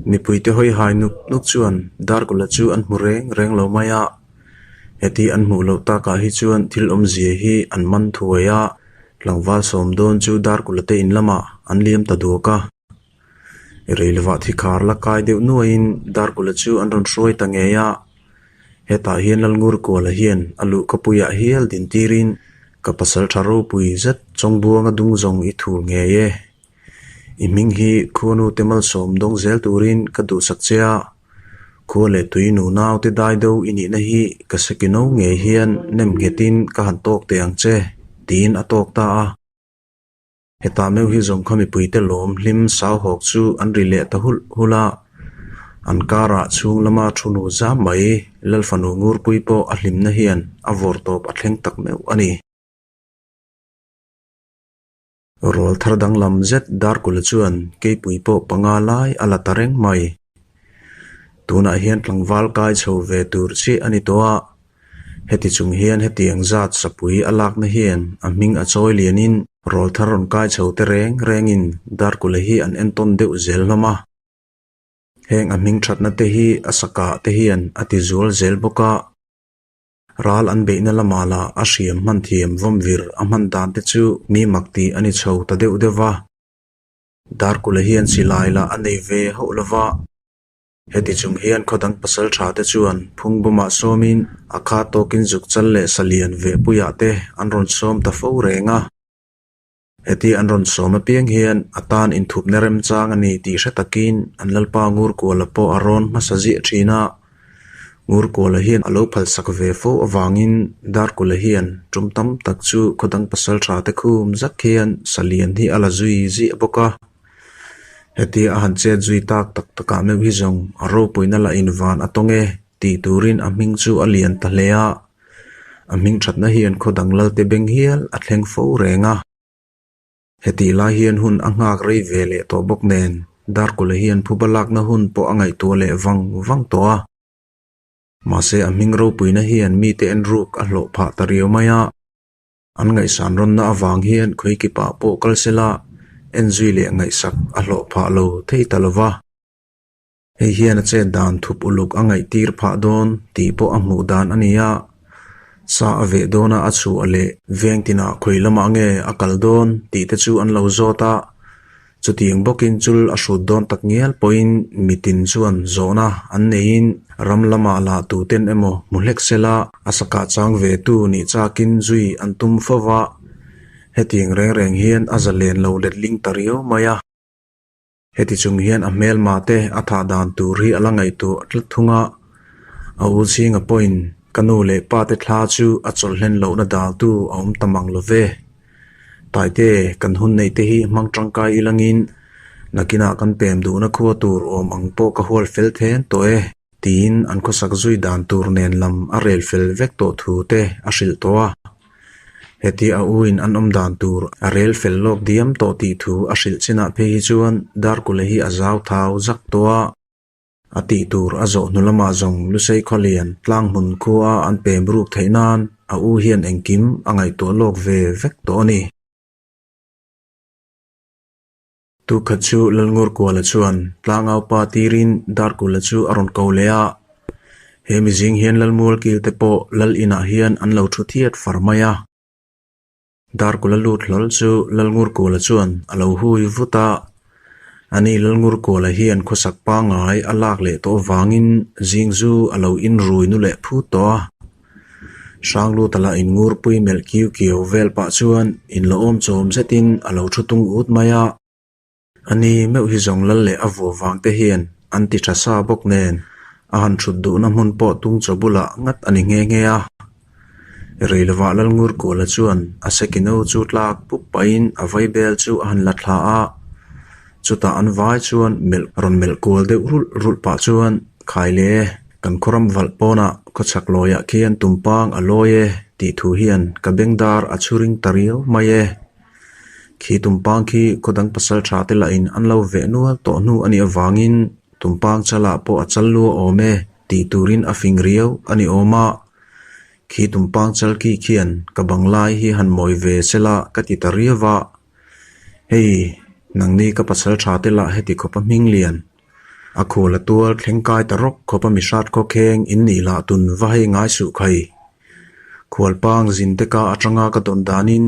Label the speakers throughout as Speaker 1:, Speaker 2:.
Speaker 1: Mipuite hawi hai nuk nuk chuan Darkawla chu an hmu reng reng lo mai a. Heti an hmuh loh takah hi chuan thil awmzia hi an man thuai a, tlangval sawm dawn chu Darkawla te in lamah an liam ta duak a. Rei lovah thikhar la kai deuh nuaiin Darkawla chu an rawn hruai ta ngei a. Hetah hian Lalngurkuala hian a luhkapuiah hial din tirin ka pasal tha ropui zet Chawngbuanga dung zawng i thur ngei e. I hming hi khuanute malsawm dawng zel turin ka duhsak che a, khua leh tui nu naute dai deuh i nihna hi ka sekino ngei hian nem nghetin ka han tawk teh ang che, tiin a tawk ta a. Hetah meuh hi zawng kha mipuite lawm hlim sau hawk chu an ri leh ta hulh hulh a, an karah chhung lama thu nu zam mai Lalfanu Ngurpui pawh a hlimna hian a vawr tawp a thleng tak meuh a ni. Rawl thar danglam zet Darkula chuan keipui pawh panga lai a la ta reng mai. Tunah hian tlangval kai chho ve tur chiah a ni tawh a, heti chung hian hetiang zat sapui a lakna hian a hming a chawi lianin rawl thar rawn kai chho te reng rengin Darkula hi an entawn deuh zel hlawm a. Heng a hming thatna te hi a sakah te hian a ti zual zel bawk a. Ral an beihna lamah lah a hriam hman thiam vawm vir a hman dan te chu mi mak tih a ni chho ta deuh deuh va. Darkula hian silai lah a nei ve hauh lo va. Heti chung hian khaw dang pasal tha te chuan phungbawmah sawmin a kha tawkin zuk chal leh salian vehpuiah te an rawn sawm ta fo reng a. Heti an rawn sawm apiang hian a tan inthupna remchang a ni tih hre takin an lalpa Ngurkuala pawh a rawn hmasa ziah thin a. Ngurkuala hian a lo phalsak ve fo avangin Darkula hian tum tam tak chu khawdang pasal tha te khum zak hian salian hi a la zui ziah bawk a. Heti a han chet zui tak tak takah meuh hi zawng a ropuina lah invan a tawng e tih turin a hming chu a lian ta hle a. A hming thatna hian khaw dang lalte beng hial a thleng fo reng a. Hetih lai hian hun a nghak rei ve leh tawh bawk nen Darkula hian phuba lakna hun pawh a ngaihtuah leh vang vang tawh a. Mahse a hming ropuina hian mite en ruk a hlawh phah ta riau mai a. An ngaihsan rawnna avang hian khawikipa pawh kal sela en zui leh ngaihsak a hlawh phah lo thei ta lo va. Hei hian a chet dan thup uluk a ngaihtir phah dawn tih pawh a hmuh dan a ni a, sa a veh dawna a chhuah leh veng tinah khawi lamah nge a kal dawn tih te chu an lo zawt a, chutiang bawkin chul a hrut dawn tak ngial pawhin mitin chuan zawhna an neiin ram lamah lah tuten emaw hmu hlek sela a sakah chang ve tu nih chakin zui an tum fo va, hetiang reng reng hian a zalen lo letling ta riau mai a. Heti chung hian a hmelma te a thah dan tur hi a la ngaihtuah tlat thung a, a u chhinga pawhin ka nu leh pa te thla chu a chawlh hlen lohna daltu a awm ta mang lo ve. Taite, kan hun neih te hi hmang tangkai ilangin nakinah kan pem duhna khua tur awm ang pawh ka hual fel then tawh e, tiin an khawsak zui dan tur nen lam a rel fel vek tawh thu te a hrilh tawh a. Heti a uin an awm dan tur a rel fel lawk diam tawh tih thu a hrilh chinah phei hi chuan Darkula hi a zau thau zak tawh a. A tih tur a zawh hnu lamah zawng Lusei Khawlian tlang hmun khua an pem ruk theih nan a u hian engkim a ngaihtuah lawk ve vek tawh a ni. Tukhat chu Lalngurkuala chuan tlangaupa tirin Darkula chu a rawn ko leh a, he mizing hian Lalmual kil te pawh Lal inah hian an lo thu thiat far mai a. Darkula lut hlawl chu Lalngurkuala chuan a lo hui vut a, ani Lalngurkuala hian khawsak pangngai a lak leh tawh avangin zing zu a lo inrui nu leh phut tawh a. Hrangluta lah in ngurpui melh kiu kiau vel pah chuan in la awm chawm zetin a lo thu tung ut mai a. Ani meuh hi zawng lal leh a vuah vang te hian an ti tha sa bawk nen a han thut duhna hmun pawh tung chaw bulah ngat a ni nghe nghe a. Rei lovah Lalngurkuala chuan a sekino chu tlak pup pahin a vaibel chu a han la thla a. Chutah an vai chuan melh rawn melh kual deuh rulh rulh pah chuan khai le kan khawram valh pawnah khawchhak lawiah khian tumpang a lawi e tih thu hian ka bengdar a chhuring ta riau mai e. Khi tumpang khi khawdang pasal tha te lahin an lo veh nual tawh hnu a nih avangin tumpang chalah pawh a chal lu a awm e tih turin a fing riau a ni awm a. Khi tumpang chal khi khian ka bang lai hi han mawi ve sela ka ti ta riau a. Hei, nangni ka pasal tha te lah heti khawpa hming lian. A khual a tual thleng kai ta rawk khawp a mihrat khawkheng in nih lah tun va hei ngai suh khai. Khualpang zin te ka atanga ka dawn danin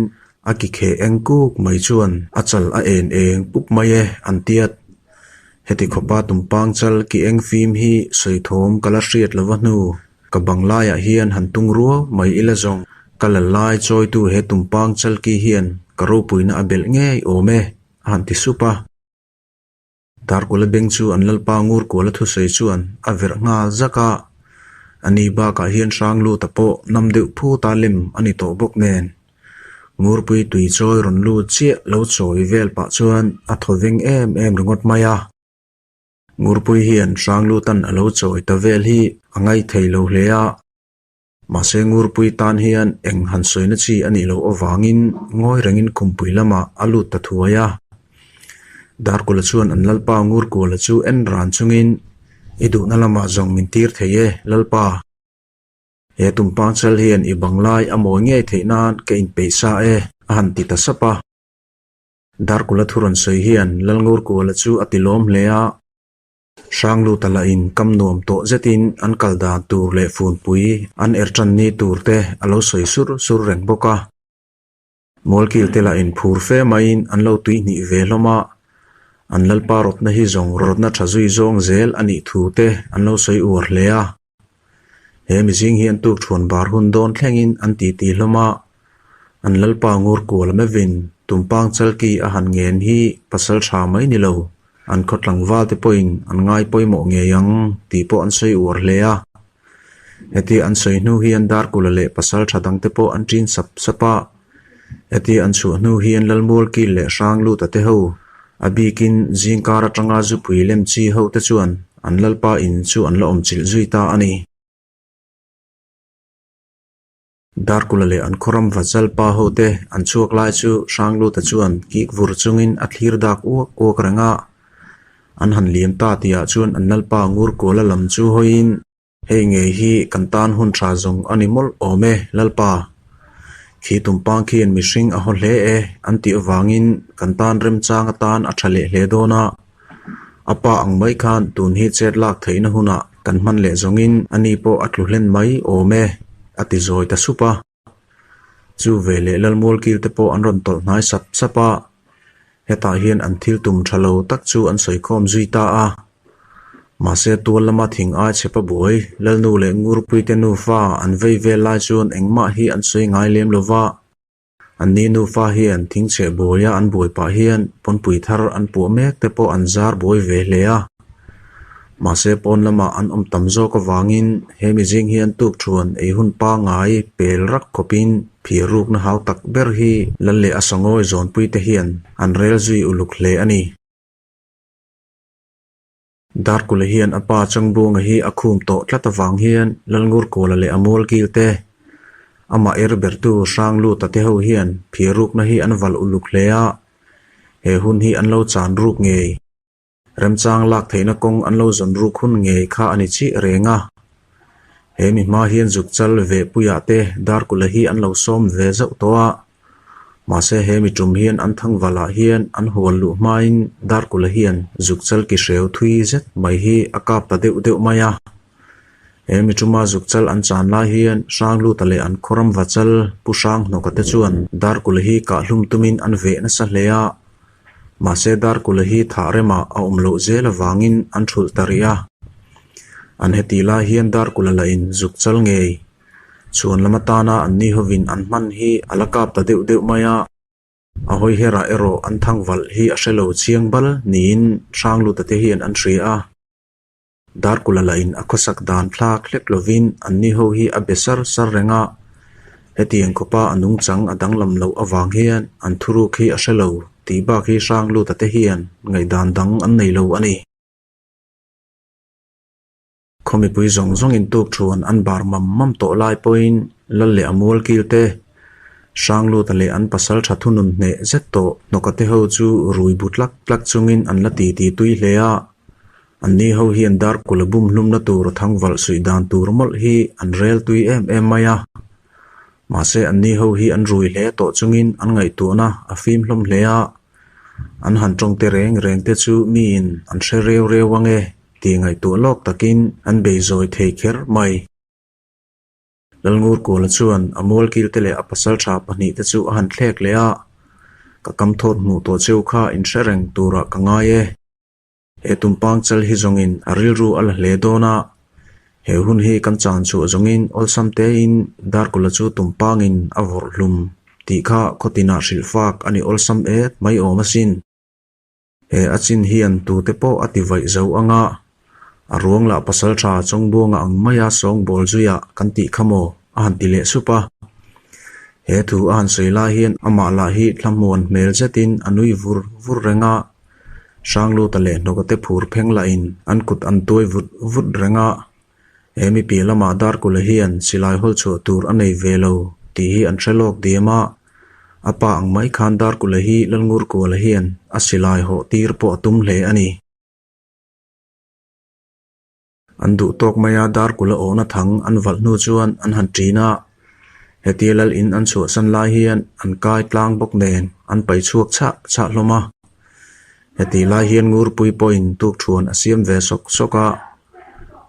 Speaker 1: a ki kheh eng kuk mai chuan a chal a en eng pup mai e an tiat. Heti khawpa tumpang chal ki eng fim hi sawi thawm ka la hriat lova hnu ka bang laiah hian han tung ruau mai ila zawng. Ka la lai chawitu he tumpang chal ki hian ka ropuina a belh ngei awm e a han ti sup a. Darkula beng chu an lalpa ngur kuala thusawi chuan a verh nghal zak a, a ni bakah hian Hrangluta pawh nam deuh phuta lem a ni tawh bawk nen. Ngurpui tui chawi rawn lut chiah lo chawi vel pah chuan a thaw veng em em ringawt mai a. Ngurpui hian Hranglutan a lo chawi ta vel hi a ngaithei lo hle a. Mahse Ngurpui tan hian eng han sawina chi a nih loh avangin ngawi rengin khumpui lamah a lut ta thuai a. Darkula chuan an Lalpa Ngurkuala chu en ran chungin, I duhna lamah zawng min tir thei e, Lalpa. He tumpang chal hian i bang lai a mawi ngei theih nan ka inpeih sa e, a han ti ta sap a. Darkula thu rawn sawi hian Lalngurkuala chu a ti lawm hle a. Hrangluta lahin kam nuam tawh zetin an kal dan tur leh funpui an er tan ni tur te a lo sawi sur sur reng bawk a. Mualkil te lahin phur fe maiin an lo tuihnih ve hlawm a, an lalpa rawtna hi zawng rawtna tha zui zawng zel a nih thu te an lo sawi uar hle a. He mizing hi an tuk thuan bar hun dawn thlengin an titi hlawm a, an lalpa ngur kual mevin tumpang chalki a han ngen hi pasal tha mai ni lo, an khaw tlangval te pawhin an ngai pawimawh ngei ang tih pawh an sawi uar hle a. Heti an sawi hnu hian Darkula leh pasal tha dangte pawh an ṭin sap sap a. Heti an chhuah hnu hian Lalmualkil leh Hrangluta te ho, a bikin zingkar atanga zupui lem chi ho te chuan an Lalpa in chu an la awmchilh zui ta a ni. Darkula leh an khawram Vajjalpa ho te an chhuak lai chu Hrangluta chuan kik vur chungin a thlir dak uak uak reng a. An han liam ta tihah chuan an Lalpa Ngurkuala lam chu hawiin, Hei ngei hi kan tan hun tha zawng a ni mawlh awm e, Lalpa. Khi tumpang khian mihring a haw hle e an tih avangin kan tan remchang atan a tha leh hle dawn a. A pa ang mai khan tun hi chet lak theihna hunah kan hman leh zawngin ani pawh a tlu hlen mai awm e, a ti zawi ta sup a. Chu ve leh Lalmualkil te pawh an rawn tawlh hnai sap sap a, hetah hian an thil tum tha lo tak chu an sawikhawm zui ta a. Mahse tual lama thing ai chhepa buai, Lalnu leh Ngurpuite nufa an vei vel lai chuan engmah hi an sawi ngai lem lo va. Anni nufa hian thingchheh buaia an buai pah hian pawnpui thar an puah mek te pawh an zar buai ve hle a. Mahse pawn lamah an awm tam zawk avangin he mizing hian tuk thuan ei hun pangngai pel rak khawpin phir rukna hau tak ber hi lal leh a sangawi zawnpui te hian an rel zui uluk hle a ni. Darkula hian a pa Changbunga hi a khum tawh tlat avang hian Lalngurkawla leh a mualkil te, amah er bertu Hrangluta te ho hian phir rukna hi an valh uluk hle a, he hun hi an lo chan ruk ngei. Remchang lak theihna kawng an lo zawn ruk hun ngei kha a ni chiah reng a. He mi hma hian zukchal vehpuiah te Darkula hi an lo sawm ve zauh tawh a. Mahse he mi tum hian an thangvalah hian an hual luh hmain Darkula hian zukchal ki hreu thui zet mai hi a kap ta deuh deuh mai a. He mi tuma zukchal an chan lai hian Hrangluta leh an khawram vachal Pu Hranghnawka te chuan Darkula hi kahhlum tumin an veh nasa hle a. Mahse Darkula hi thah remah a awm loh zel avangin an thulh ta rih a. An hetih lai hian Darkula lahin zukchal ngei Chhuan lam atana an ni hovin an hman hi a la kap ta deuh deuh mai a, a hawi herah erawh an thangvalh hi a hre lo chiang bal niin Hrangluta te hian an hria a. Darkula lahin a khawsak dan thlak hlek lovin an ni ho hi a be sar sar reng a, hetiang khawpa a nungchang a danglam loh avang hian an thuruk hi a hre lo tih bak hi Hrangluta te hian ngaihdan dang an nei lo a ni. Khaw mipui zawng zawngin tuk thuan an bar mam mam tawh lai pawhin Lal leh a mual kil te, Hrangluta leh an pasal tha thunun hneh zet tawh hnawka te ho chu rui bu tlak tlak chungin an la ti ti tui hle a. Anni ho hian Darkula bum hlumna tur thangvalh suih dan tur mawlh hi an rel tui em em mai a. Mahse anni ho hi an rui hle tawh chungin an ngaihtuahna a fim hlawm hle a. An han tawng te reng reng te chu miin an hre reu reu ange. tih ngaihtuah lawk takin an bei zawi thei kher mai. Lalngurkuala chuan a mualkilte leh a pasaltha pahnihte chu a han thlek leh a, Ka kam thawt hmuh tawh cheu kha in hre reng turah ka ngai e. He tumpang chal hi zawngin a rilru a la hle dawn a, he hun hi kan chan chhuah zawngin awlsam tein Darkula chu tumpangin a vawrh hlum tih kha khawtinah hrilh fak a ni awlsam et mai awm asin. He a chin hian tute pawh a ti vaih zo ang a, a ruang lah pasal tha Chawngbuanga ang maia sawngbawl zuiah kan tih kha maw a han ti leh sup a. He thu a han sawi lai hian amah lah hi thlahmuan hmel zetin a nui vur vur reng a, Hrangluta leh hnawka te phur pheng lahin an kut an tuai vut vut reng a, He mi piah lamah Darkula hian silai hawl chhuah tur a nei ve lo tih hi an hre lawk diam a, a pa ang mai khan Darkula hi Lalngurkuala hian a silai hawh tir pawh a tum hle a ni. An duh tawk maia Darkula awhna thang an valh hnu chuan an han ṭin a, hetia lal in an chhuahsan lai hian an kai tlang bawk nen an pai chhuak chhah chhah hlawm a. Hetih lai hian Ngurpui pawhin tukthuan a siam ve sawk sawk a,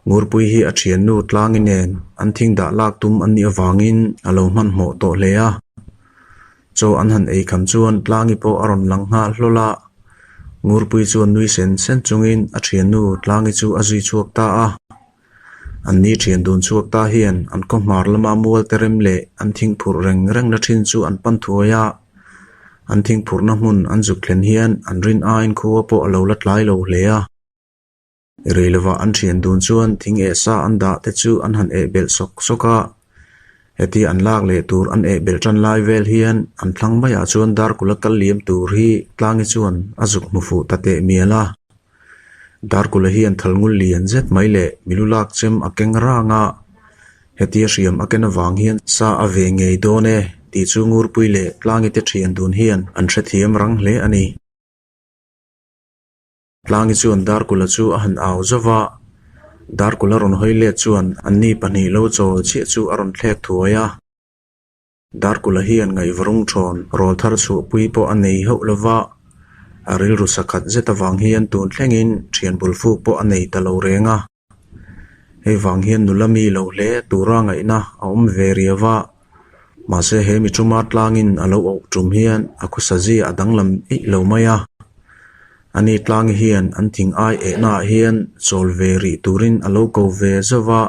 Speaker 1: Ngurpui hi a thiannu Tlangi nen an thing dah lak tum an nih avangin a lo hmanhmawh tawh hle a. Chaw an han ei kham chuan Tlangi pawh a rawn lang nghal hlawl a, Ngurpui chuan nui sen sen chungin a thiannu Tlangi chu a zui chhuak ta a. An ni thian dun chhuak ta hian an khaw hmar lama mual te rem leh an thing phurh reng reng na thin chu an pan thuai a. An thing phurhna hmun an zuk thlen hian an rin aiin khua pawh a lo la tlai lo hle a. Rei lovah an thian dun chuan thing eh sa an dah te chu an han eh belh sawk sawk a. Hetia an lak leh tur an eh belh tan lai vel hian an thlang maiah chuan Darkula kal liam tur hi Tlangi chuan a zuk hmu fuh ta teh mial a. Darkula hian thalngul lian zet mai leh milu lak chem a keng rang a, hetia hriam a ken avang hian sa a ve ngei dawn e tih chu Ngurpui leh Tlangi te thian dun hian an hrethiam rang hle a ni. Tlangi chuan Darkula chu a han au zauh va, Darkula rawn hawi let chuan anni pahnih lo chawl chiah chu a rawn thlek thuai a. Darkula hian ngaihvarung thawn rawl thar chhuahpui pawh a nei hauh lo va, a rilru sakhat zet avang hian tun thlengin thian bul fuk pawh a nei ta lo reng a. Hei vang hian nula mi lo hle tura ngaihna a awm ve riau va, mahse he mi tuma tlangin a lo auh tum hian a khawsa zia a danglam eih lo mai a. Ani tlangi hian an thing ai ehnaah hian chawl ve rih turin a lo ko ve zauh va,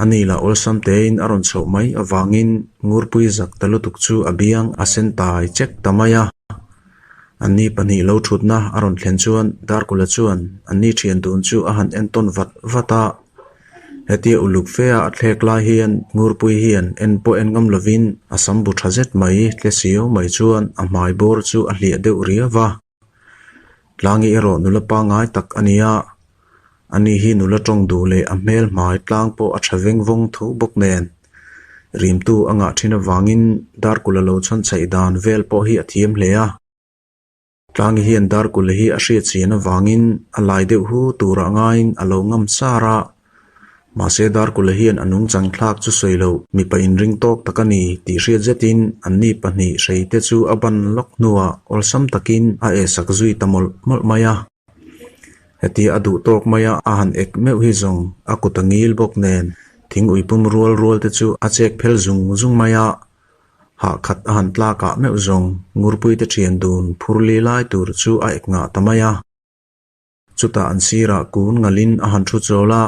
Speaker 1: Ani lah awlsam tein a rawn chhoh mai avangin Ngurpui zak ta lutuk chu a biang a sen tai chek ta mai a. Anni pahnih lo thutna a rawn thlen chuan Darkula chuan anni thian dun chu a han entawn vat vat a. Hetia uluk fea a thlek lai hian Ngurpui hian en pawh en ngam lovin a sam bu tha zet mai tle siau mai chuan a hmai bawr chu a hliah deuh riau va. Tlangi erawh nula pangngai tak a ni a, ani hi nula tawng duh leh a hmel hmai tlang pawh a tha veng vawng tho bawk nen. Rimtu a ngah thin avangin Darkula lo chhawn chhaih dan vel pawh hi a thiam hle a. Tlangi hian Darkula hi a hriat chian avangin a lai deuh hu turah ngaiin a lo ngam sar a. Mahse Darkula hian a nungchang thlak chu sawi loh, mipa inring tawk tak a ni tih hriat zetin anni pahnih hreite chu a ban lawk hnuah awlsam takin a ehsak zui ta mawlh mawlh mai a. Hetia a duh tawk maia a han ek meuh hi zawng a kut a ngil bawk nen thing uipum rual rual te chu a chek phel zung zung mai a, hah khat a han tlakah meuh zawng Ngurpuite thian dun phur li lai tur chu a ek ngah ta mai a. Chutah an sirah kun ngalin a han thu chawl a,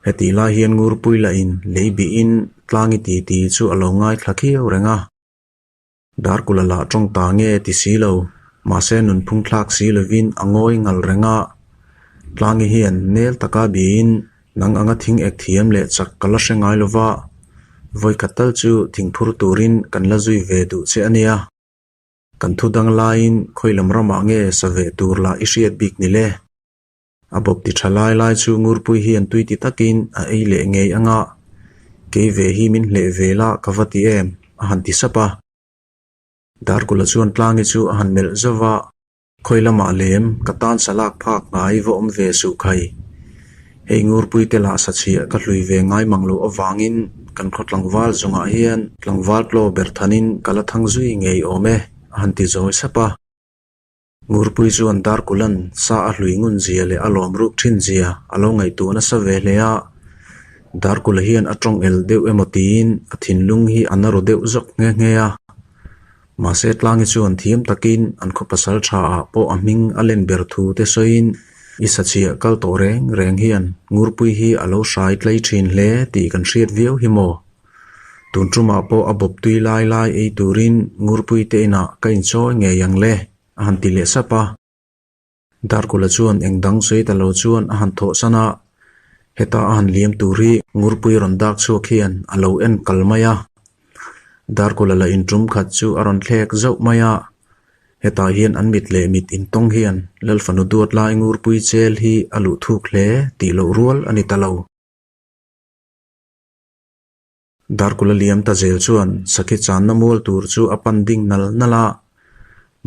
Speaker 1: hetih lai hian Ngurpui lahin lei bihin tlangi titi chu a lo ngaithla khiau reng a. Darkula lah tawng ta nge ti si lo, mahse nunphung thlak si lovin a ngawi ngal reng a. Tlangi hian nel taka bihin nang anga thing ek thiam leh chak ka la hre ngai lova, vawikhat tal chu thingphur turin kan la zui ve duh che a nia. Kan thu dang laiin khawi lam ramah nge sa ve tur lah i hriat bik ni le? A bawp ti tha lai lai chu Ngurpui hian tui ti takin a ei leh ngei anga kei ve hi min hleh ve la ka va ti em? a han ti sap a. Darkula chuan tlangi chu a han melh zauh a. Khawi lamah lem ka tan sa lak phak ngai va awm ve suh khai. Hei Ngurpui te lah sa chhiah ka hlui ve ngai mang loh avangin kan khaw tlangval zawngah hian tlangval tlaw ber thanin ka la thang zui ngei awm e, a han ti zawi sap a. Ngurpui chuan Darkula'n sa a hlui ngun zia leh a lawm ruk thin zia a lo ngaihtuah nasa ve hle a. Darkula hian a tawng el deuh emaw tiin a thinlung hi a na ru deuh zawk nghe nghe a. Mahse Tlangi chuan thiam takin an khaw pasal tha ah pawh a hming a len ber thu te sawiin i sachhiah kal tawh reng reng hian Ngurpui hi a lo hrai tlei thin hle tih kan hriat viau hi maw? Tun tumah pawh a bawp tui lai lai ei turin Ngurpui te inah ka inchawi ngei ang le a han ti leh sap a. Darkula chuan eng dang sawi ta lo chuan a han thawhsan a, heta a han liam tur hi Ngurpui rawn dak chhuak hian a lo en kal mai a. Darkula la intum khat chu a rawn thlek zauh mai a, hetah hian an mit leh mit intawng hian Lalfanu duat lai Ngurpui chel hi a luh thuk hle tih loh rual a ni ta lo. Darkula liam ta zel chuan sakhi channa mual tur chu a pan ding nal nal a,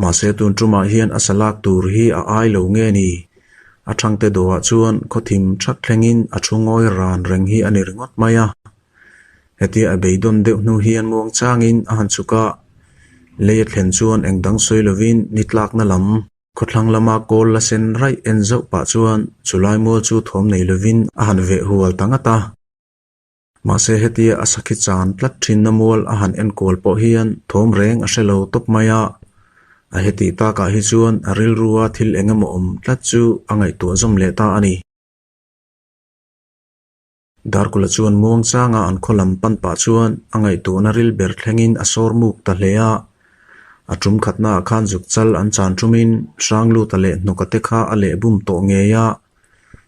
Speaker 1: mahse tun tumah hian a salak tur hi a ai lo nge ni? A thangte dawhah chuan khawthim thak thlengin a thu ngawi ran reng hi a ni ringawt mai a. Hetia a beidawn deuh hnu hian muang changin a han chhuk a, lei a thlen chuan eng dang sawi lovin ni tlakna lam Khawthlang lama kawl la sen raih en zauh pah chuan chulai mual chu thawm nei lovin a han veh hual ta ngat a. Mahse hetia a sakhi chan tlat thinna mual a han enkual pawh hian thawm reng a hre lo tawp mai a. A hetih takah hi chuan a rilrua thil eng emaw awm tlat chu a ngaihtuah zawm leh ta a ni. Darkula chuan muang changa an khaw lam pan pah chuan a ngaihtuahna ril ber thlengin a sawr muk ta hle a. A tum khatnaah khan zuk chal an chan tumin Hrangluta leh Hnawka te kha a leh bum tawh ngei a.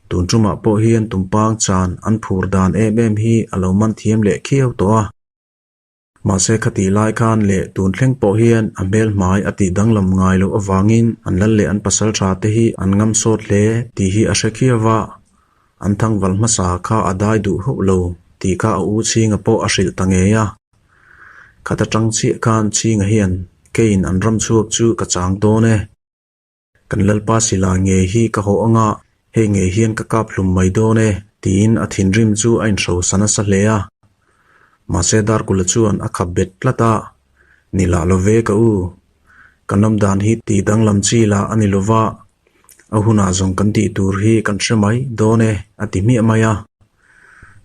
Speaker 1: Tun tumah pawh hian tumpang chan an phur dan em em hi a lo man thiam leh khiau tawh a. Mahse khatih lai khan leh tun thleng pawh hian a hmel hmai a tih danglam ngai loh avangin an lal leh an pasal tha te hi an ngam sawt hle tih hi a hre khiau va, an thangval hmasa kha a dai duh hauh lo tih kha a u Chhinga pawh a hrilh ta ngei a. Khat atang chiah khan Chhinga hian keiin an ram chhuak chu ka chang dawn e. Kan Lalpa sila ngei hi ka haw anga hei ngei hian ka kap hlum mai dawn e tiin a thinrim chu a inhrosa nasa hle a. Mahse Darkula chuan a khap bet tlat a, Ni lah lo ve ka u, kan awm dan hi tih danglam chi lah a ni lo va, a hunah zawng kan tih tur hi kan hre mai dawn e a ti hmiah mai a.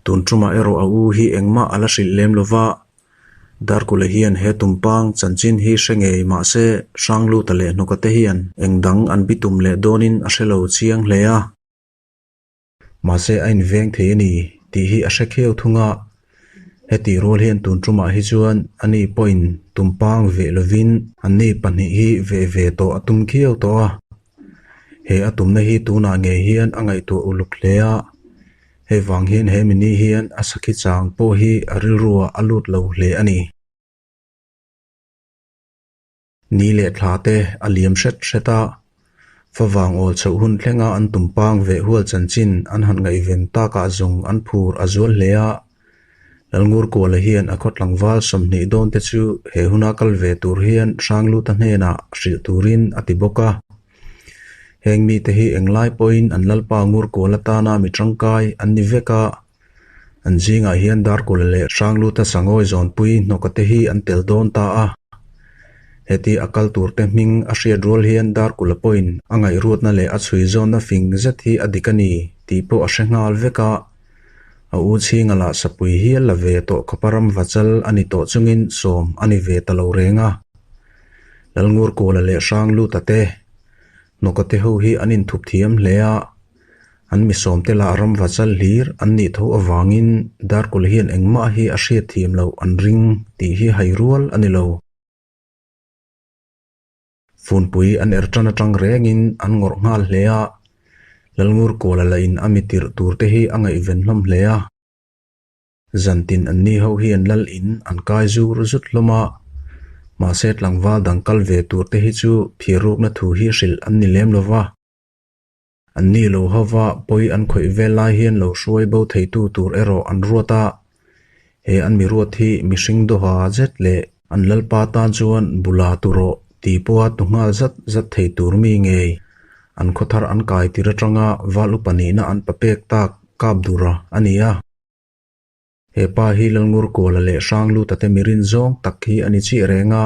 Speaker 1: Tun tumah erawh a u hi engmah a la hrilh lem lo va, Darkula hian he tumpang chanchin hi hre ngei mahse Hrangluta leh Hnawka te hian eng dang an bitum leh dawnin a hre lo chiang hle a. Mahse a inveng thei a ni tih hi a hre kheu thung a, hetih rual hian tun tumah hi chuan ani pawhin tumpang veh lovin anni pahnih hi veh ve tawh a tum khiau tawh a. He a tumna hi tunah ngei hian a ngaihtuah uluk hle a, Hei vang hian he mini hian a sakhi chang pawh hi a rilruah a lut lo hle a ni. Ni leh thla te a liam hret hret a, favang awl chhoh hun thlenga an tumpang veh hual chanchin an han ngaihven takah zawng an phur a zual hle a. Lalngurkuala hian a khaw tlangval 20 dawn te chu he huna kal ve tur hian Hrangluta hnenah hrilh turin a ti bawk a. Heng mite hi englai pawhin an lalpa ngur kual atana mi tangkai an ni vek a, an zingah hian Darkula leh Hrangluta Sangawi zawnpui hnawka te hi an tel dawn ta a. Heti a kal turte hming a hriat rual hian Darkula pawhin a ngaihruatna leh a chhui zawnna fing zet hi a dik a ni tih pawh a hre nghal vek a. A u chhinga lah sapui hial la ve tawh khawpa ram vachal a ni tawh chungin sawm a ni ve ta lo reng a. Lalngurkuala leh Hrangluta te, Hnawka te ho hi an inthup thiam hle a, an misawmte lah ramva chal hlir an nih tho avangin Darkula hian engmah hi a hriat thiam loh an ring tih hi hai rual a ni lo. Funpui an er tan atang rengin an ngawrh nghal hle a, Lalngurkuala lah in a mi tirh tur te hi a ngaihven hlawm hle a. Zantin an ni ho hian lal in an kai zur zut hlawm a, mahse tlangval dang kal ve tur te hi chu phirrukna thu hi hrilh an ni lem lo va. An ni lo ho va pawi an khawih vel lai hian lo hruai bo theitu tur erawh an ruat a, he an mi ruat hi mihring dawha zet leh an lalpa tan chuan bula tu rawh ti pawha tu nghal zat zat thei tur mi ngei an khawthar an kai tir atanga val upa nihna an papek tak kap dura a ni a. He pa hi Lalngurkuala leh Hrangluta te mirin zawng tak hi a ni chiah reng a.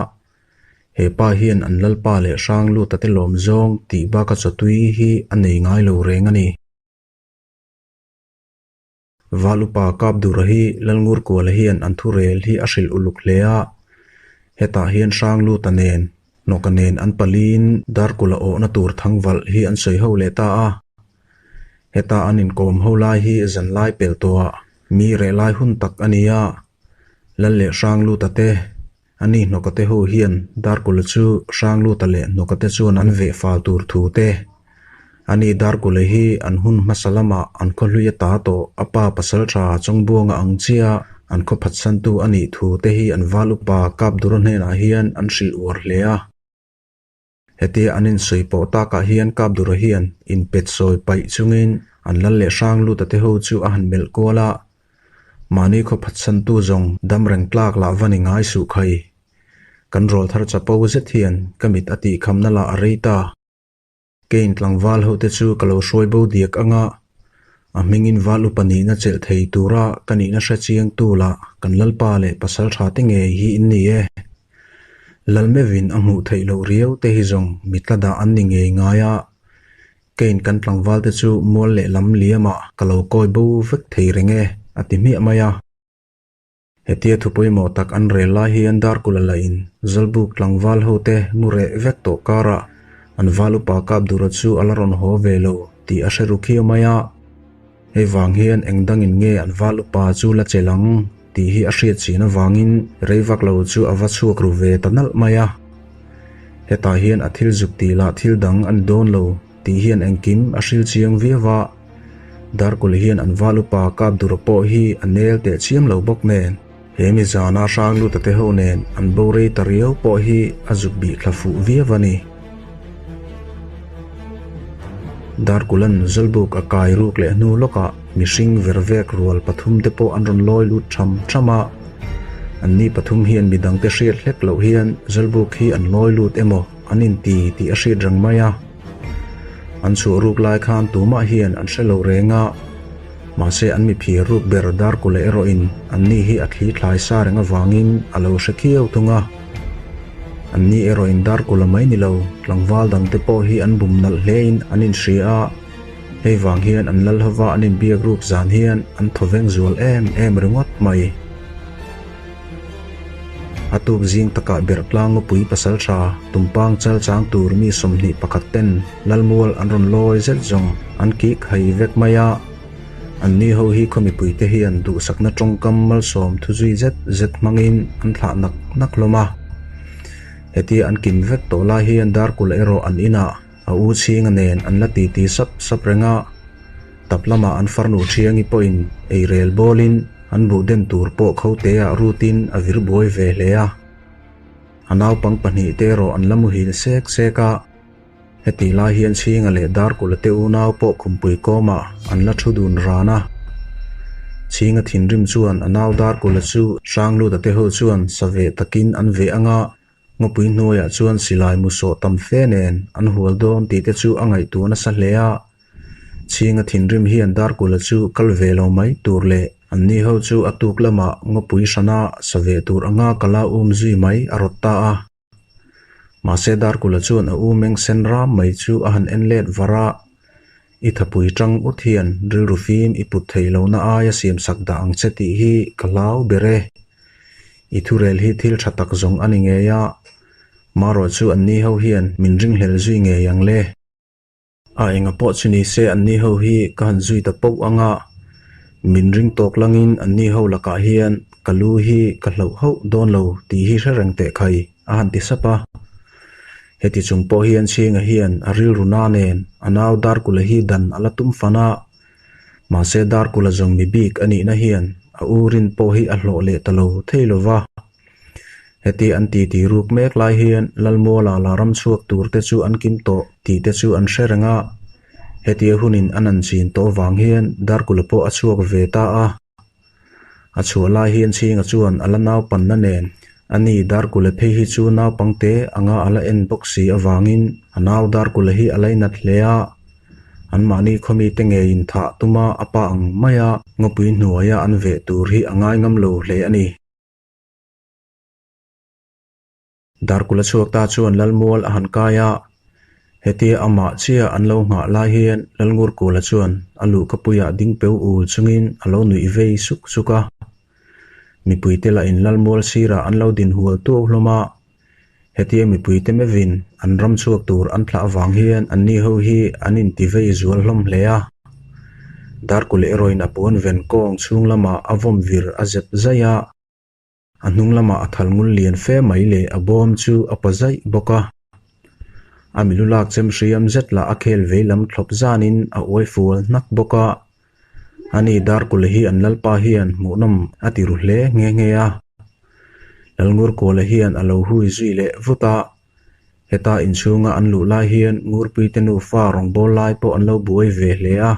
Speaker 1: He pa hian an lalpa leh Hrangluta te lawm zawng tih baka chawtui hi a nei ngai lo reng a ni. Val upa Kapdura hi Lalngurkuala hian an thurel hi a hrilh uluk hle a, hetah hian Hrangluta nen, Hnawka nen an paliin Darkula awhna tur thangvalh hi an sawi ho leh ta a. Heta an inkawm ho lai hi zanlai pel tawhah mi reh lai hun tak a ni a, Lal leh Hrangluta te, A ni hnawkate ho hian Darkula chu Hrangluta leh hnawkate chuan an veh fal tur thu te, a ni Darkula hi an hun hmasa lamah an khaw hlui a ta tawh a pa pasaltha Chawngbuanga ang chiah an khaw phatsantu a nih thu te hi an val upa Kapdura hnenah hian an hrilh uar hle a. Hetia an insawi pawh takah hian Kapdura hian inpet sawi paih chungin an lal leh hrang lut a te ho chu a han melh kual a, mahni khaw phatsantu zawng dam reng tlak lah va ni ngai suh khai. Kan rawlthar chapo zet hian ka mit a tihkhamna lah a rei ta. Keiin tlangval hote chu ka lo hruai bo diak ang a, a hmingin val upa nihna chelh thei tura ka nihna hre chiangtu lah kan lalpa leh pasal tha te ngei hi in ni e. Lalmevin a hmuh theih loh riau te hi zawng mitla dah an ni ngei ngai a, keiin kan tlangval te chu mual leh lam liamah ka lo kawi bo vek thei reng e, a ti hmiah mai a. Hetia thu pawimawh tak an rel lai hian Darkula lahin Zawlbuk tlangval hote mu reh vek tawh karah an val upa Kapdura chu a la rawn haw ve lo tih a hre ru khiau mai a. Hei vang hian eng dangin nge an val upa chu la chelh ang tih hi a hriat chin avangin rei vak lo chu a va chhuak ru ve ta nalh mai a. Hetah hian a thil zuk tih lah thil dang a ni dawn lo. Tih hian engkim a hril chiang viau a, Darkul hian an val upa Kapdura pawh hi a nel teh chiam lo bawk nen, he mi zana Hrangluta te ho nen an bo rei ta riau pawh hi a zuk bih thla fuh viau a ni. Darkulan Zawlbuk a kai ruk leh hnu lawkah mihring vervek rual pathum te pawh an rawn lawi lut tham tham a, anni pathum hian midangte hriat hlek loh hian Zawlbuk hi an lawi lut emaw an inti tih a hriat reng mai a. An chhuah ruk lai khan tumah hian an hre lo reng a, mahse an mi phir ruk ber Darkula erawhin anni hi a thli thlai sa reng avangin a lo hre khiau thung a. Anni erawhin Darkula mai ni lo, tlangval dangte pawh hi an bum nalh hlein an inhria a, hei vang hian an lal hova an inbiak ruk zan hian an thawveng zual em em ringawt mai. A tuk zing takah Berhtlang ngawpui pasaltha Tumpang chal chang tur mi 21 ten Lalmual an rawn lawi zet zawng an kik hai vek mai a. Anni ho hi khaw mipuite hian duhsakna tawngkam malsawm thu zui zet zet hmangin an thlah nak nak hlawm a. Hetia an kim vek tawh lai hian Darkula erawh an inah a u chhinga nen an la titi sap sap reng a. Tap lamah an farnu Thiangi pawhin ei rel bawlin an buh den tur pawh khoteah rutin a vir buai ve hle a. A naupang pahnihte erawh an la muhil sek sek a. Hetih lai hian Chhinga leh Darkula te unau pawh khumpui kawmah an la thu dun ran a. Chhinga thinrim chuan a nau Darkula chu Hrangluta te ho chuan sa veh takin an veh ang a, Ngawpui hnuaiah chuan silai mu sawh tam fe nen an hual dawn tih te chu a ngaihtuah nasa hle a. Chhinga thinrim hian Darkula chu kal ve lo mai tur leh anni ho chu a tuk lamah ngawpui hrana sa ve tur anga kala um zui mai a rawt ta a. Mahse Darkula chuan a u meng sen ram mai chu a han en let var a, I thapui tang ut hian rilru fim i put theih lohna aia siamsak dah ang che tih hi ka hlau ber e. I thurel hi thil tha tak zawng a ni ngei a, marawh chu anni ho hian min ringhlel zui ngei ang le. A enga pawh chu ni se anni ho hi ka han zui ta poh ang a, min ring tawk langin anni ho lakah hian ka lu hi ka hlauh hauh dawn lo tih hi hre reng teh khai a han ti sap a. Heti chung pawh hian Chhinga hian a rilru na nen a nau Darkula hi dan a la tum fan a, mahse Darkula zawng mi bik a nihna hian a u rin pawh hi a hlawh leh ta lo thei lo va. Heti an titi ruk mek lai hian Lalmuala la ram chhuak tur te chu an kim tawh tih te chu an hre reng a, hetia hunin a nan chin tawh vang hian Darkula pawh a chhuak ve ta a. A chhuah lai hian Chhinga chuan a la naupanna nen a ni Darkula phei hi chu naupangte anga a la en bawk si avangin a nau Darkula hi a lainat hle a, anmahni khawmite ngeiin thah tuma a pa ang maia ngawpui hnuaia an veh tur hi a ngaingam lo hle a ni. Darkula chhuak ta chuan Lalmual a han kai a, hetia amah chiah an lo nghah lai hian Lalngurkula chuan a luhkapuiah ding peu ul chungin a lo nuih vei suk suk a. Mipuite lahin Lalmual sirah an lo din hual tuau hlawm a, hetia mipuite mevin an ram chhuak tur an thlah avang hian anni ho hi an inti vei zual hlawm hle a. Darkula erawhin a puan ven kawng chhung lamah a vawm vir a zep zaih a. A hnung lamah a thal ngul lian fe mai leh a bawm chu a pa zaih bawk a. A milu lak chem hriam zet lah a khel vei lam thlawp zanin a uai fual hnak bawk a. Ani Darkula hi an lalpa hian hmuhnawm a ti ru hle nghe nghe a. Lalngurkuala hian a lo hui zui leh vut a. Heta inchhunga an luh lai hian Ngurpuite nufa rawngbâwl lai pawh an lo buai ve hle a.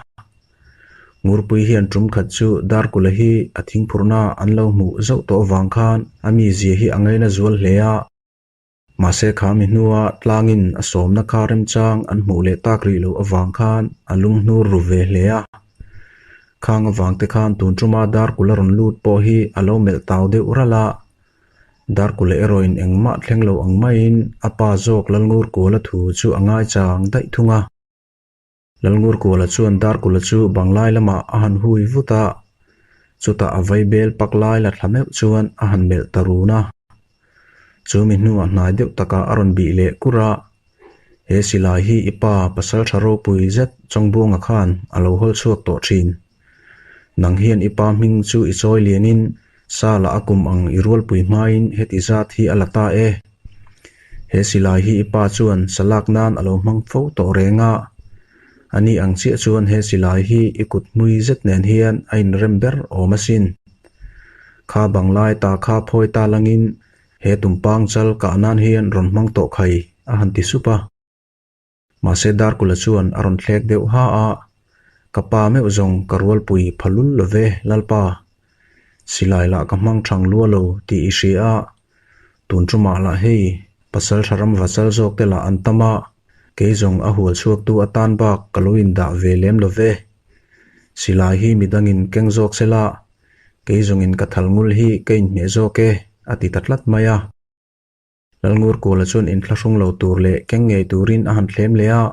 Speaker 1: Ngurpui hian tum khat chu Darkula hi a thingphurhna an lo hmuh zauh tawh avang khan a mizia hi a ngaina zual hle a. Mahse kha mi hnua tlangin a sawmna kha remchang an hmuh leh tak rih loh avang khan a lunghnur ru ve hle a. Khang avang te khan tun tuma Darkula rawn lut pawh hi a lo melh tau deuh ralh a. Darkula erawhin engmah thleng lo ang maiin a pa zawk Lalngurkuala thu chu a ngaichang daih thung a. Lalngurkuala chuan Darkula chu banglai lamah a han hui vut a, chutah a vaibel pak lai la thla meuh chuan a han melh ta run a. Chu mi hnuah hnai deuh takah a rawn bih leh kur a, He silai hi i pa pasal tha ropui zet Chawngbuanga khan a lo hawl chhuak tawh thin. Nang hian i pa hming chu i chawi lianin Sala a kum ang i rualpui hmain heti zat hi a la ta e. He silai hi i pa chuan sa lak nan a lo hmang fo tawh reng a. A ni ang chiah chuan he silai hi i kut hmui zet nen hian a inrem ber awm asin. Kha banglai ta kha phawi ta langin he tumpang chal kah nan hian rawn hmang tawh khai a han ti sup a. Mahse Darkula chuan a rawn thlek deuh ha a, Ka pa meuh zawng ka rualpui pha lul lo ve, Lalpa. Silai lah ka hmang thang lua lo tih i hria a, tun tumah lah hei pasal tha ram va chal zawk te lah an tam a, kei zawng a hual chhuaktu atan bak ka lo indah ve lem lo ve. Silai hi midangin keng zawk se la, kei zawngin ka thal ngul hi ka inhmeh zawk e, a ti ta tlat mai a. Lalngurkuala chuan inthlahrung lo tur leh keng ngei turin a han thlem leh a,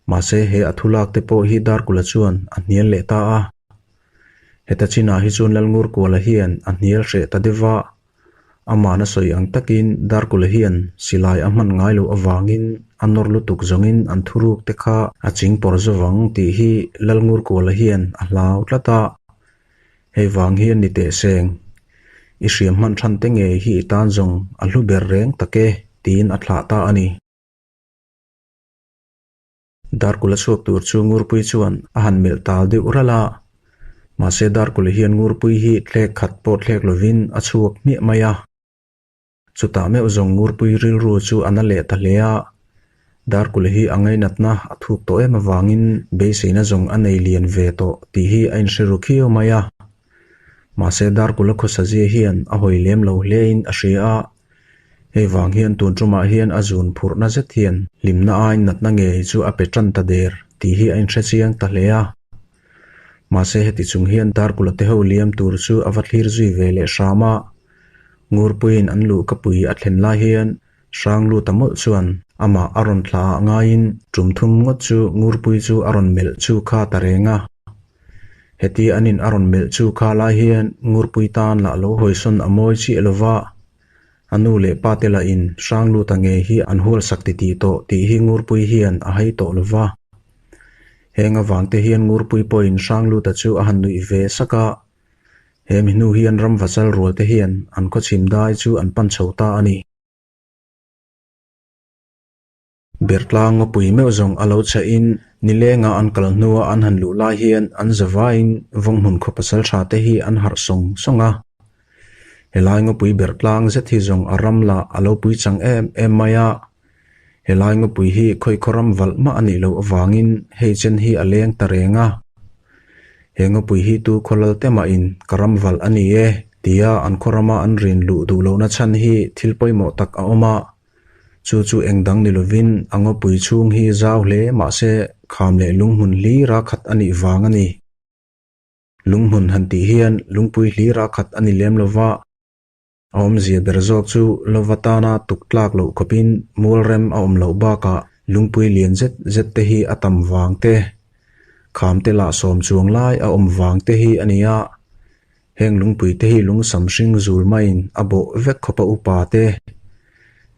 Speaker 1: mahse he a thulak te pawh hi Darkula chuan a hnial leh ta a. Heta chinah hi chuan Lalngurkuala hian a hnial hreh ta deuh va, amahna sawi ang takin Darkula hian silai a hman ngai loh avangin a nawr lutuk zawngin an thuruk te kha a ching pawr zawvang tih hi Lalngurkuala hian a hlau tlat a. Hei vang hian ni teh seng, i hriam hman than te ngei hi i tan zawng a hlu ber reng tak e, tiin a thlah ta a ni. Darkula chhuak tur chu Ngurpui chuan a han melh tal deuh ralh a, mahse Darkula hian Ngurpui hi thlek khat pawh thlek lovin a chhuak hmiah mai a. Chutah meuh zawng Ngurpui rilru chu a na leh ta hle a, Darkula hi a ngainatna a thuk tawh em avangin beiseina zawng a nei lian ve tawh tih hi a inhre ru khiau mai a. Mahse Darkula khawsazia hian a hawi lem lo hlein a hria a, hei vang hian tun tumah hian a zun phurhna zet hian hlimna aiin natna ngei chu a pe tan ta der tih hi a inhre chiang ta hle a. Mahse heti chung hian Darkula te ho liam tur chu a va thlir zui ve leh hram a, Ngurpuiin an luh ka pui a thlen lai hian Hrangluta mawlh chuan amah a rawn thla ah ngaiin tum thum ngawt chu Ngurpui chu a rawn melh chu kha ta reng a. Heti an in a rawn melh chu kha lai hian Ngurpui tan lah lo hawisawn a mawi chiah lo va, a nu leh pa te lah in Hrangluta ngei hi an hualsak titih tawh tih hi Ngurpui hian a hai tawh lo va. Heng avang te hian Ngurpui pawhin Hrangluta chu a han nuih ve sak a, He mi hnu hian ram vachal rual te hian an khawchhim dai chu an pan chho ta a ni. Bertlang ngawpui meuh zawng a lo chhehin nilenga an kal hnua an han luh lai hian an zavaiin Vawnghmun khaw pasal tha te hi an harh sawng sawng a. Helai ngawpui Bertlang zet hi zawng a ram lah a lo pui chang em em mai a. Helai ngawpui hi khawi khaw ram valh mah a nih loh avangin hei chen hi a leng ta reng a. He ngawpui hi tu khaw lal te mahin ka ram valh a ni e tia an khaw rama an rin luh duh lohna chhan hi thil pawimawh tak a awm a. Chu chu eng dang ni lovin a ngawpui chhung hi zau hle mahse kham leh lunghmun hlira khat a nih vang a ni. Lunghmun han tih hian lungpui hlira khat a ni lem lova. A awmzia ber zawk chu lova tana tuk tlak loh khawpin mual rem a awm loh bakah lungpui lian zet zet te hi a tam vang te, kham te lah sawm chuang lai a awm vang te hi a ni a. Heng lungpui te hi lungsam hring zul maiin a bawh vek khawp a upa te,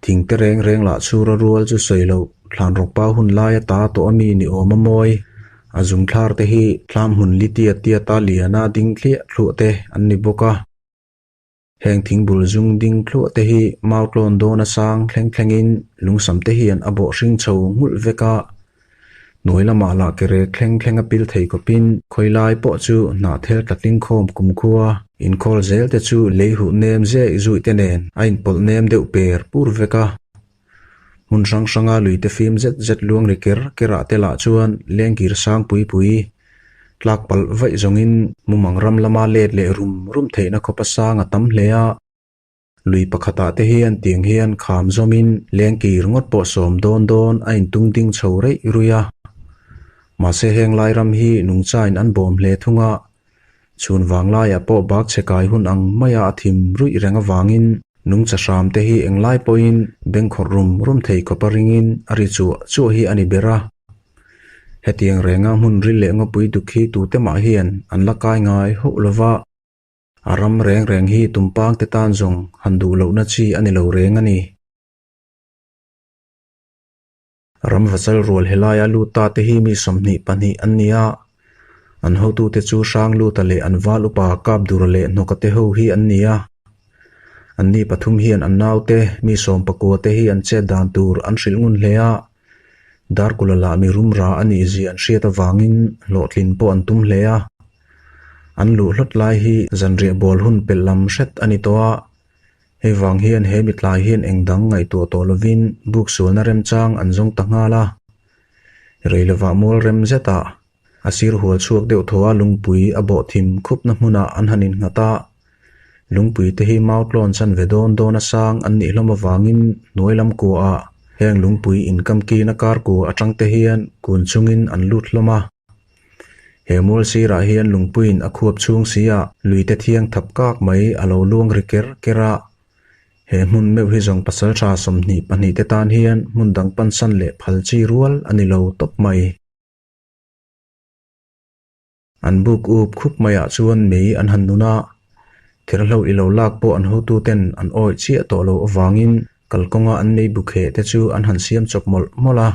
Speaker 1: thing te reng reng lah chhura rual chu sawi loh thlanrawkpa hun laia ta tawh a mi ni awm a mawi. A zungthlar te hi thlam hmun li tiat tiata liana ding thliah thluah te an ni bawk a. Heng thingbul zung ding thluah te hi mau tlawn dawn a sang thleng thlengin lungsam te hian a bawh hring chho nghulh vek a, hnuai lamah lah ke rek thleng thleng a pil thei khawpin khawi lai pawh chu hnahthel tla tling khawm kumkhua inkhawl zel te chu lei huh nem zeh zuih te nen a inpawlh nem deuh per pur vek a. Hmun hrang hranga luite fim zet zet luang ri ker kerah te lah chuan lengkir sang pui pui tlak palh vaih zawngin mumang ram lama let leh rum rum theihna khawpa sang a tam hle a. Lui pakhatah te hian tiang hian kham zawmin lengkir ngawt pawh sawm dawn dawn a intung ding chho reih ruih a. Mahse heng lai ram hi nungchain an bawm hle thung a, Chhun vanglaiah pawh bak chhe kai hun ang maia a thim ruih reng avangin nungcha hram te hi englai pawhin bengkhawrh rum rum thei khawpa ringin a ri chuah chuah hi a ni ber a. Hetiang renga hmun ril leh ngawpui duk hi tute mah hian an la kai ngai hauh lova, a ram reng reng hi tumpang te tan zawng han duh lohna chi a ni lo reng a ni. Ramvachal rual helaia lut ta te hi mi 22 an ni a, an hotute chu Hrangluta leh an val upa Kapdura leh Hnawka te ho hi an ni a. Anni pathum hian an naute mi sawmpakua te hi an chet dan tur an hrilh ngun hle a, Darkula lah mi rumra a nih zia an hriat avangin hlawhtlin pawh an tum hle a. An luh hlawt lai hi zanriah bawl hun pelh lam hret a ni tawh a, Hei vang hian he mitlai hian eng dang ngaihtuah tawh lovin buk sualna remchang an zawng ta nghal a. Rei lovah mual rem zetah a sir hual chhuak deuh thaw a lungpui a bawh thim khupna hmunah an han innghat a. Lungpui te hi mau tlawn chan ve dawn dawn a sang an nih hlawm avangin hnuai lam kuaah heng lungpui inkamkina kar kua atang te hian kun chungin an lut hlawm a. He mual sirah hian lungpuiin a khuap chhung si a, luite thiang thap kak mai a lo luang ri ker ker a. He hmun meuh hi zawng pasaltha 22 te tan hian hmun dang pansan leh phal chi rual a ni lo tawp mai. An buk up khup maiah chuan mei an han nun a, thirhlo i lo lak pawh an hotuten an awih chiah tawh lo avangin kalkawnga an mei bukheh te chu an han siam chawp mawlh mawlh a.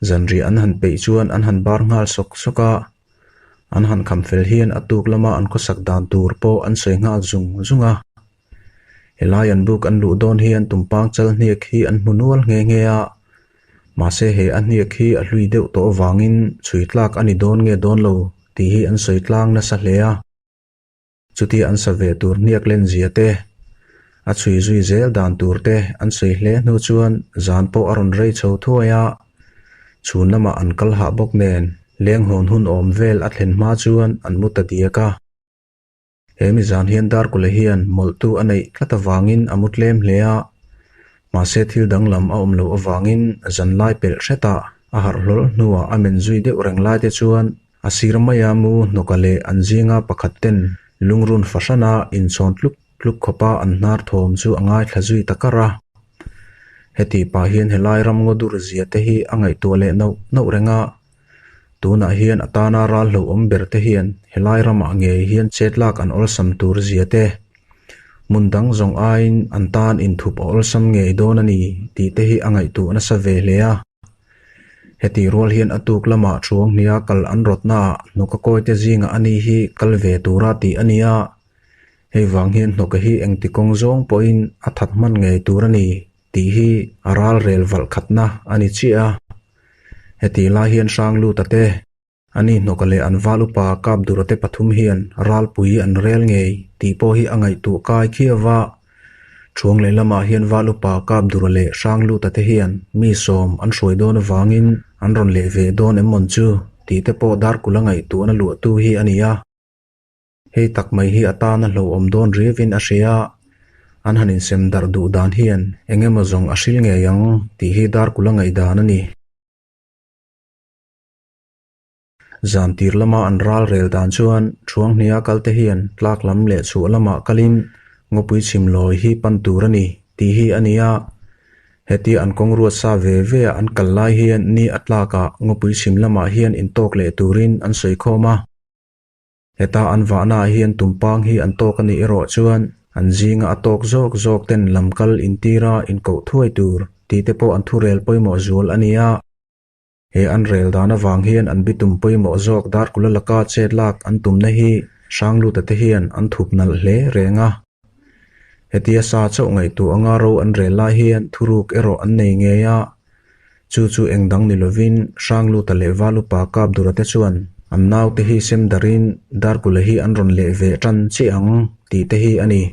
Speaker 1: Zanriah an han peih chuan an han bar nghal sawk sawk a, an han kham fel hian a tuk lama an khawsak dan tur pawh an sawi nghal zung zung a. Helai an buk an luh dawn hian tumpang chal hniak hi an hmu nual nghe nghe a, mahse he a hniak hi a hlui deuh tawh avangin chhui tlak a ni dawn nge dawn lo tih hi an sawi tlang nasa hle a. Chutia an sa ve tur hniak len zia te, a chhui zui zel dan tur te an sawi hle hnu chuan zan pawh a rawn rei chho thuai a, chhun lamah an kal hah bawk nen leng hawn hun awm vel a thlen hma chuan an mu ta diak a. He mi zan hian Darkula hian mawlhtu a neih tlat avangin a mu tlem hle a, mahse thil danglam a awm loh avangin zan lai pelh hretah a harh hlawl hnuah a men zui deuh reng lai te chuan A sir maia mu hnawka leh an zinga pakhat ten lungrun fahrana inchhawn tluk tluk khawpa an hnar thawm chu a ngaithla zui ta kar a. Heti pah hian helai ram ngaw dur zia te hi a ngaihtuah leh nauh nauh reng a. Tunah hian a tana ral hlauhawm ber te hian helai ramah ngei hian chet lak an awlsam tur zia te, hmun dang zawng aiin an tan inthup a awlsam ngei dawn a ni tih te hi a ngaihtuah nasa ve hle a. Heti rual hian a tuk lamah thuang hnia kal an rawtnaah hnawka kawite zingah a ni hi kal ve tura tih a ni a, hei vang hian hnawka hi engti kawng zawng pawhin a that hman ngei tur a ni tih hi a ral rel valh khatna a ni chiah a. Heti lai hian Hrangluta te A ni hnawka leh an val upa Kapdura te pathum hian ralpui an rel ngei tih pawh hi a ngaihtuah kai khiau a. Thuang lehlamah hian val upa Kapdura leh Hrangluta te hian mi sawm an hruai dawn avangin an rawn leh ve dawn em mawn chu tih te pawh Darkula ngaihtuahna luahtu hi a ni a. Hei tak mai hi a tana hlauhawm dawn riavin a hria a, an han insem darh duh dan hian eng emaw zawng a hril ngei ang tih hi Darkula ngaihdan a ni. Zan tir lama an ral rel dan chuan Thuanghnia kalte hian tlak lam leh chhuah lamah kalin Ngawpui chhim lawi hi pan tur a ni tih hi a ni a. Hetia an kawng ruat sa ve ve a an kal lai hian ni a tlakah ngawpui chhim lamah hian intawk leh turin an sawi khawm a. Heta an vahnaah hian tumpang hi an tawk a nih erawh chuan an zinga a tawk zawk zawk ten lam kal intira inkoh thuai tur tih te pawh an thurel pawimawh zual a ni a. He an rel dan avang hian an bitum pawimawh zawk Darkula laka chet lak an tumna hi Hrangluta te hian an thup nalh hle reng a. Hetia sa chauh ngaihtuah anga ro an rel lai hian thuruk erawh an nei ngei a, chu chu eng dang ni lovin Hrangluta leh Valupa Kapdura te chuan an naute hi sem darin Darkula hi an rawn leh ve tan chiah ang tih te hi a ni.